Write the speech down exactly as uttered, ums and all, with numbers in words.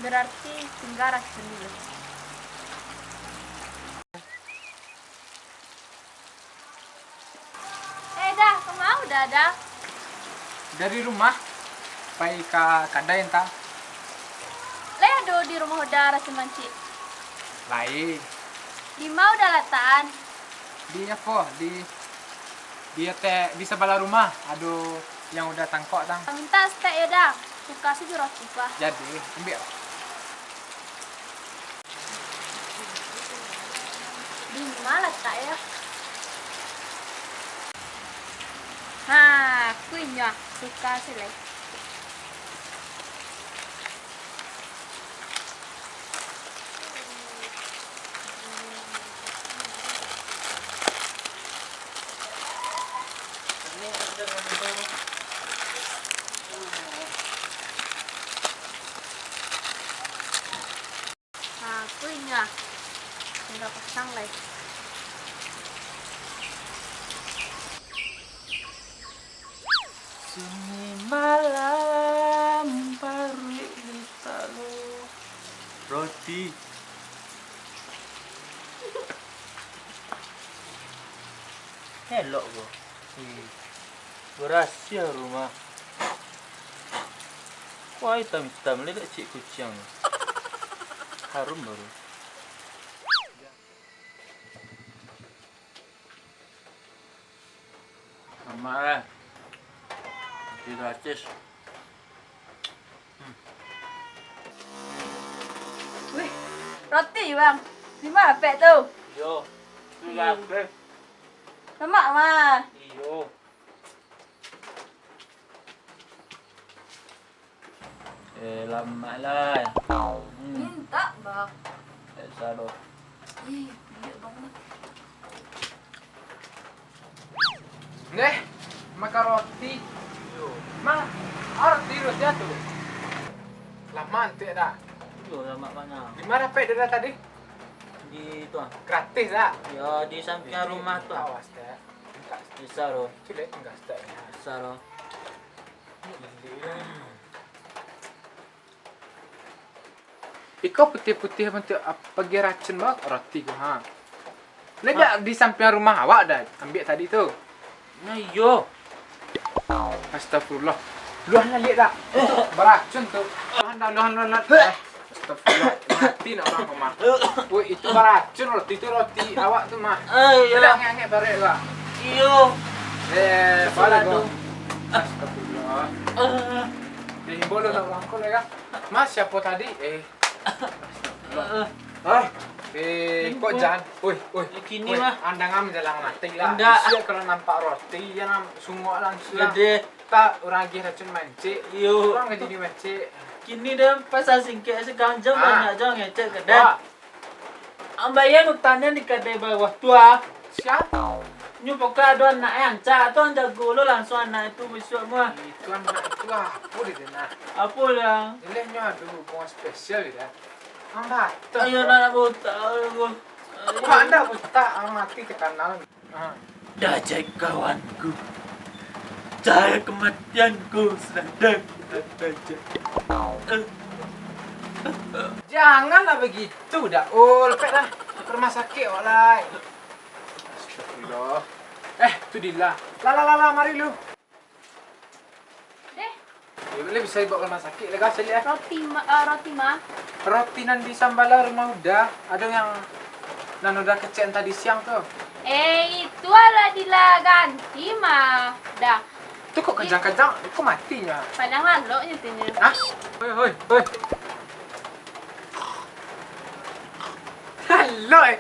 Berarti tingga racun dulu. Eh, Da, kama Uda, Da? Dari rumah, pai ka kadai anta. Lai ado di rumah Uda racun mancik? Lai. Dima Uda latakan? Di apo? Di, di ateh, di sabalah rumah, ado yang Uda tangkok, tang. Mintak saketek yo, Da. Suka se jo roti ko. Jadi, ambiak. Dima latak yo? Ha, kunyah, suka se lai. Nah, kunyah. Tingga pasang lai. Sunyi malam, paruik di talu. Roti. Elok ko. Ih, barasiah rumah. Kok itam-itam lai, dak cik kuciang. Harum baru. Lamak lah. Roti gratis. Wih, roti, Bang. Dima dapek tu? Iyo. Tu Hmm. gratis. Lamak mah. Iyo. Eh, lamak lah. Hmm. Mintak, Bang. Eh, sado. Ih, banyak banget. Neh, makan roti. Yo. Ma, roti, roti tu. Lamak antek dah. Yo, lamak mano? Di ma dapek dari tadi? Di tu ah. Gratis dah? Yo, di sampiang rumah tu ah. Awas deh. Bisa lo. Itu deh, enggak stek. Bisa lo. Iko putiah-putiah bantuak ap-, pagi racun bawak roti ko, ha. Lai dak di sampiang rumah awak dah, ambiak tadi tu. Nah, iyo. Astagfirullah. Luahan lah liek dak? Itu baracun tu. Luahan dah, luahan, luahan, luahan. Astagfirullah, mati nak urang ko mah. Woi, itu baracun roti tu, roti awak tu mah. Ah, iyo. Dak angek-angek barek lah. Iyo. Eh, balik ko. Astagfirullah. Ah. Eh, imbau lo nak urang ko lah, ya. Mas, siapo tadi? Eh. Astagfirullah. Ah. Eh, kok jan? Oi, oi. Eh, kini mah. Andangan manjalang mati lah. Indak. Bisuak kalau nampak roti, jan sungok langsung. Jadi, tak, urang agiah racun mancik. Iyo. Urang ka jadi mancik. Kini den pasal singkek, saganjang banyak jo ngecek ka den. Wah. Ambayan utang den di kadai bawah tu ah. Sia? Nyo pokok ado anak e rancak tu, ang jago lo langsung anak tu bisuak mah. Itu anak itu apo di den ah? Apo lah? Ilah nyo ado hubungan spesial di den. Ang batuk. Ayo, nak, nak botak aku. Wah, ndak botak, ang mati takanal. Ah. Dajek kawanku, cahaya kematianku sedang dajek. Janganlah begitu, Daul. Pek lah, ka rumah sakik awak lai. Astagfirullah. Eh, tu Dila. Lah, lah, lah, lah, mari lu. Deh. Yo, boleh bisa dibawa ke rumah sakit lah, kau cari, eh. Roti ma-, eh, roti mah. Roti nan di sambalah rumah Uda, ado yang nan Uda kecek tadi siang tu. Eh, itu alah Dila ganti mah. Dah. Tu kok kejang-kejang, kok mati nyo? Padang lalok nyo tu nyo. Hah? Hoi, hoi, hoi. Lalok, eh.